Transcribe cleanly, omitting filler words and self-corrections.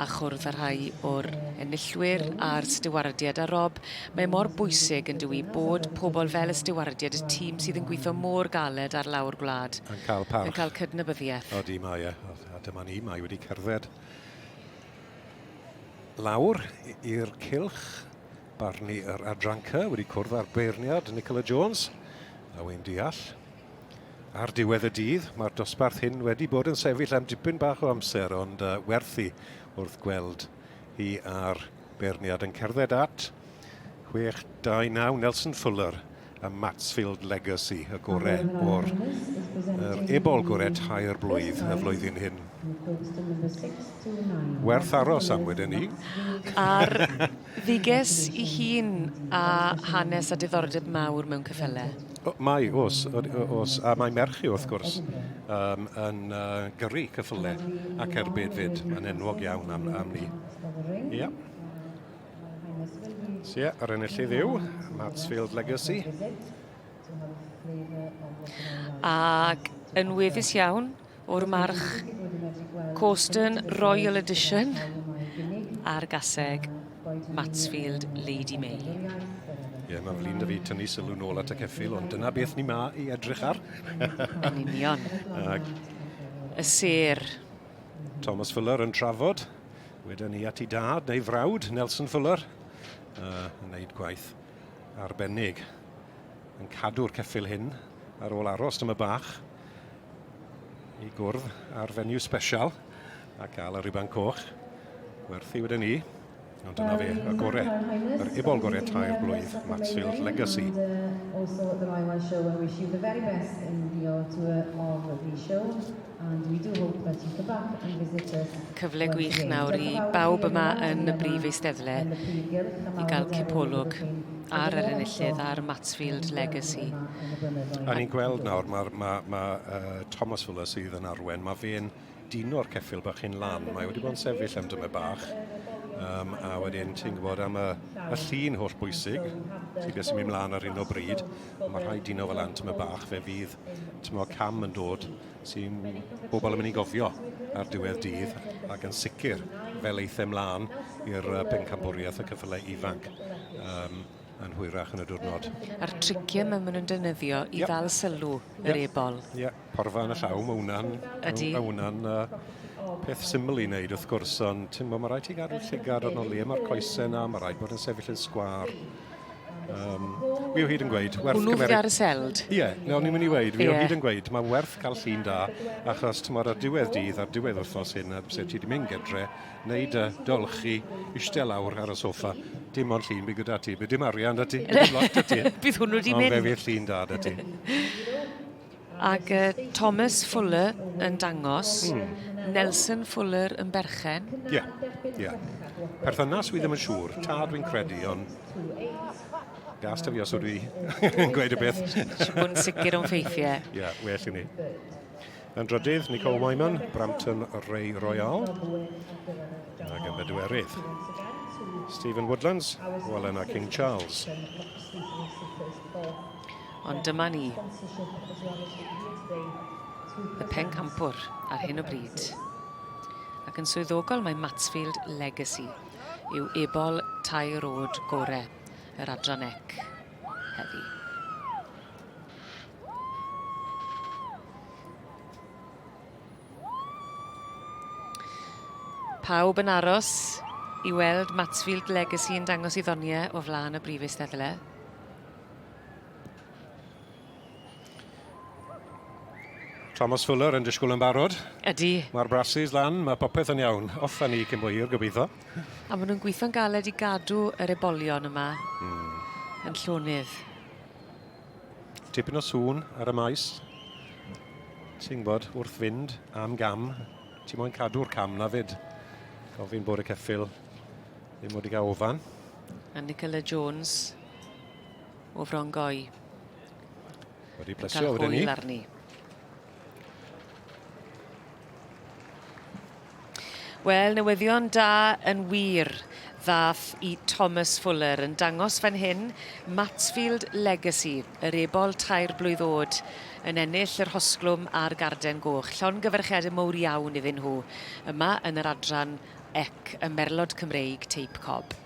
a chwrdd â rhai o'r enillwyr a'r stiwardiaid. A Rob, mae mor bwysig yn dyw 'i bod pobl fel y stiwardiaid, y tîm sydd yn gweithio mor galed ar lawr gwlad, yn cael parch. Yn cael cydnabyddiaeth. Odi, mae e. A dyma ni, mae wedi cerdded lawr i'r cylch barnu yr adran C wedi cwrdd â'r beirniad Nicola Jones a wy'n deall. Ar diwedd y dydd, mae'r dosbarth hyn wedi bod yn sefyll am dipyn bach o amser, ond uh, werthu wrth gweld hi a'r beirniad yn cerdded at 6-2-9 Nelson Fuller a Matsfield Legacy, y gore o'r yr ebol gore tair blwydd y flwyddyn hyn. Werth aros am wedyn ni. A'r dduges i hun a hanes a diddordeb mawr mewn ceffylau. O, mae, os, os, a mae merch i wrth gwrs um, yn uh, gyrru ceffylau ac erbyd fyd. Mae'n enwog iawn am, am ni. Ia. Yeah. So ie, yeah, yr enillydd yw Mansfield Legacy. Ac yn weddus iawn o'r march Corston Royal Edition a'r gaseg Mansfield Lady May. Ie, yeah, mae'n flin da fi tynnu sylw nôl at y ceffyl, ond dyna beth ni ma i edrych ar. Yn union. Ac... Y sêr. Thomas Fuller yn trafod. Wedyn ni at ei dad neu frawd, Nelson Fuller, uh, yn gwneud gwaith arbennig. Yn cadw'r ceffyl hyn ar ôl aros dyma bach i gwrdd ar venue special a cael y rhuban coch. Werthu wedyn ni. Ond dyna fe, y gore, yr ebol gore tair blwydd, Matsfield Legacy. And, also at the Royal Show and wish you the very best in the tour of the show. Cyfle gwych nawr i bawb yma yn y brif eisteddle i gael cipolwg ar yr enillydd, ar Matsfield Legacy. A ni'n gweld nawr, mae ma, ma, uh, Thomas Fuller sydd yn arwen, mae fe'n dino'r ceffyl bach hyn lan. Mae wedi bod yn sefyll am dyma bach. Um, a wedyn ti'n gwybod am y, y llun holl bwysig, ti'n beth sy'n mynd mlaen ar hyn o bryd. Mae rhaid dino fel lan tyma bach, fe fydd tyma cam yn dod sy'n bobl yn mynd i gofio ar diwedd dydd ac yn sicr fel eith e mlaen i'r pencampwriaeth y ceffylau ifanc um, yn hwyrach yn y diwrnod. A'r triciau yma maen nhw'n defnyddio i yep. ddal sylw yr yep. ebol. Ie, yeah. porfa yn y llaw, mae hwnna'n Ydy. Mae hwnna'n uh, peth syml i wneud wrth gwrs, ond ti'n gwybod, mae rhaid ti gadw llygad arno le mae'r coesau yna, mae rhaid bod yn sefyll yn sgwâr. Um, fi o hyd yn gweud, werth Hwnnw cymeru... ar y seld. Ie, yeah, no, ni'n mynd i weud, fi o hyd yn gweud, mae werth cael llun da, achos tymor ar diwedd dydd, ar diwedd wythnos hyn, a sef ti wedi mynd gedre, wneud y dolch i, eistedd lawr ar y soffa, dim ond llun bydd gyda ti, bydd dim arian da ti, bydd dim lot da ti. Bydd hwnnw wedi mynd. Ond fe fydd llun da da ti. Ac uh, Thomas Fuller yn dangos, mm. Nelson Fuller yn berchen. Ie, yeah, ie. Yeah. Perthynas wi ddim yn siŵr, tad dwi'n credu, ond gas ta fi os ydw i yn gweud y beth. Eisiau bod yn sicr o'n ffeithiau. Ie, yeah, well i ni. Yn drydydd, Nicole Wyman, Brampton Ray Royal. Ac yn bedwerydd, Stephen Woodlands, Wallen a King Charles. Ond dyma ni. Y pencampwr ar hyn o bryd. Ac yn swyddogol mae Matsfield Legacy yw ebol tair oed gore yr adran ec heddi. Pawb yn aros i weld Matsfield Legacy yn dangos i ddoniau o flaen y brif eisteddle. Thomas Fuller yn disgwyl yn barod. Ydy. Mae'r brasis lan, mae popeth yn iawn. Off â ni cyn bo hir, gobeithio. A maen nhw'n gweithio'n galed i gadw yr ebolion yma mm. yn llonydd. Tipyn o sŵn ar y maes. Ti'n gwybod, wrth fynd am gam, ti moyn cadw'r cam na fyd. Gofyn bod y ceffyl ddim wedi cael ofan. A Nicola Jones o Frongoi. Wedi plesio wedyn ni. arni. Wel, newyddion da yn wir ddath i Thomas Fuller yn dangos fan hyn Matsfield Legacy, yr ebol tair blwydd oed, yn ennill yr hosglwm a'r garden goch. Llongyfarchiadau mowr iawn iddyn nhw yma yn yr adran ec y Merlod Cymreig Teip Cob.